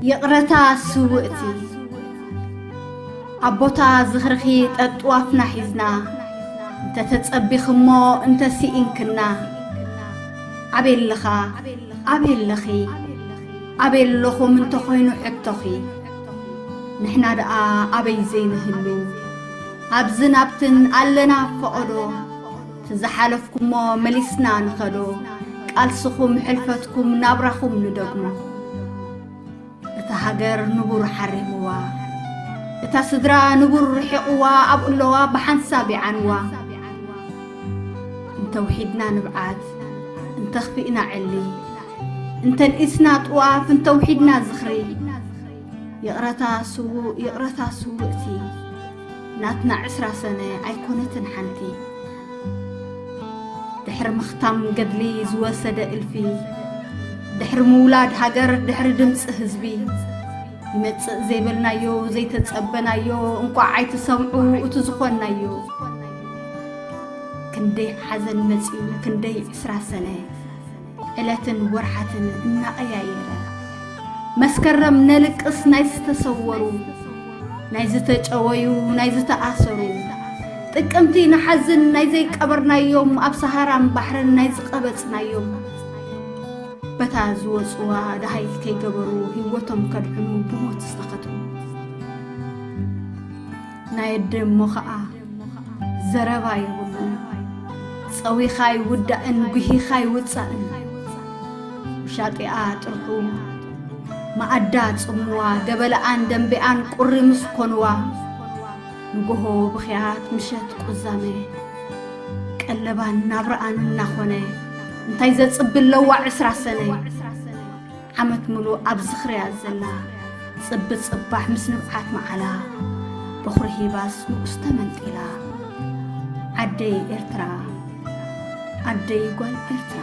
ይቕረታ ስውእቲ፣ ኣብ ቦታ ዝኽርኺ ጠጥዋፍና ሒዝና፣ እንተተጸቢኽሞ እንተስኢንክና፣ ኣበይ ኣለኻ? ኣበይ ኣለኺ? ኣበይ ኣለኹም እንተኾይኑ ሕቶኺ፣ ንሕና ደኣ ኣበይ ዘይንህሉ? ኣብዝን ኣብትን ኣለና ፈቐዶ፣ ትዝሓለፍኩሞ መሊስና ንኸዶ፣ ቃልስኹም ሕልፈትኩም ናብራኹም ንደግሞ። እታ ሃገር ንቡር ሓሪምዋ፣ እታ ስድራ ንቡር ርሒቕዋ፣ ኣብ እለዋ ብሓንሳብ ይዓንዋ። እንተውሒድና ንብዓት፣ እንተኽፊእና ዕሊ፣ እንተንኢስና ጥዋፍ፣ እንተውሒድና ዝኽሪ፣ ይቕረታ ስዉእ፣ ይቕረታ ስውእቲ፣ ናትና ዕስራ ሰነ ኣይኮነትን ሓንቲ። ድሕሪ ምኽታም ገድሊ ዝወሰደ እልፊ፣ ድሕሪ ምውላድ ሃገር፣ ድሕሪ ድምፂ ህዝቢ፣ ይመጽእ ዘይበልናዮ፣ ዘይተጸበናዮ፣ እንቋዕ ኣይትሰምዑ እቲ ዝኾንናዮ። ክንደይ ሓዘን መጺኡ፣ ክንደይ ዕስራ ሰነ፣ ዕለትን ወርሓትን እናቐያየረ። መስከረም ነልቅስ ናይ ዝተሰወሩ፣ ናይ ዝተጨወዩ፣ ናይ ዝተኣሰሩ። ጥቅምቲ ንሓዝን ናይ ዘይቀበርናዮም፣ ኣብ ሰሃራን ባሕርን ናይ ዝቐበጽናዮም። በታ ዝወጽዋ ደሃይ ከይገበሩ፣ ህይወቶም ከድሕኑ ብሞት ዝተኸትሙ። ናይ ኣደ እሞ ኸኣ ዘረባ የብሉን። ጸዊኻ ይውዳእን ጉሂኻ ይውጻእን። ውሻጢኣ ጥርሑ መኣዳ ጽምዋ፣ ገበለኣን ደንበኣን ቁሪ ምስ ኮንዋ፣ ንጎሆ ብኽያት ምሸት ቁዛመ፣ ቀለባን ናብረኣን እናኾነ፣ እንታይ ዘጽቢ ኣለዋ ዕስራ ሰነ? ዓመት ምሉእ ኣብ ዝኽርያ ዘላ፣ ጽቢ ጽባሕ ምስ ንብዓት መዓላ፣ በኹሪ ሂባስ ንኡስ ተመንጢላ። ዓደይ ኤርትራ፣ ዓደይ ጓል ኤርትራ።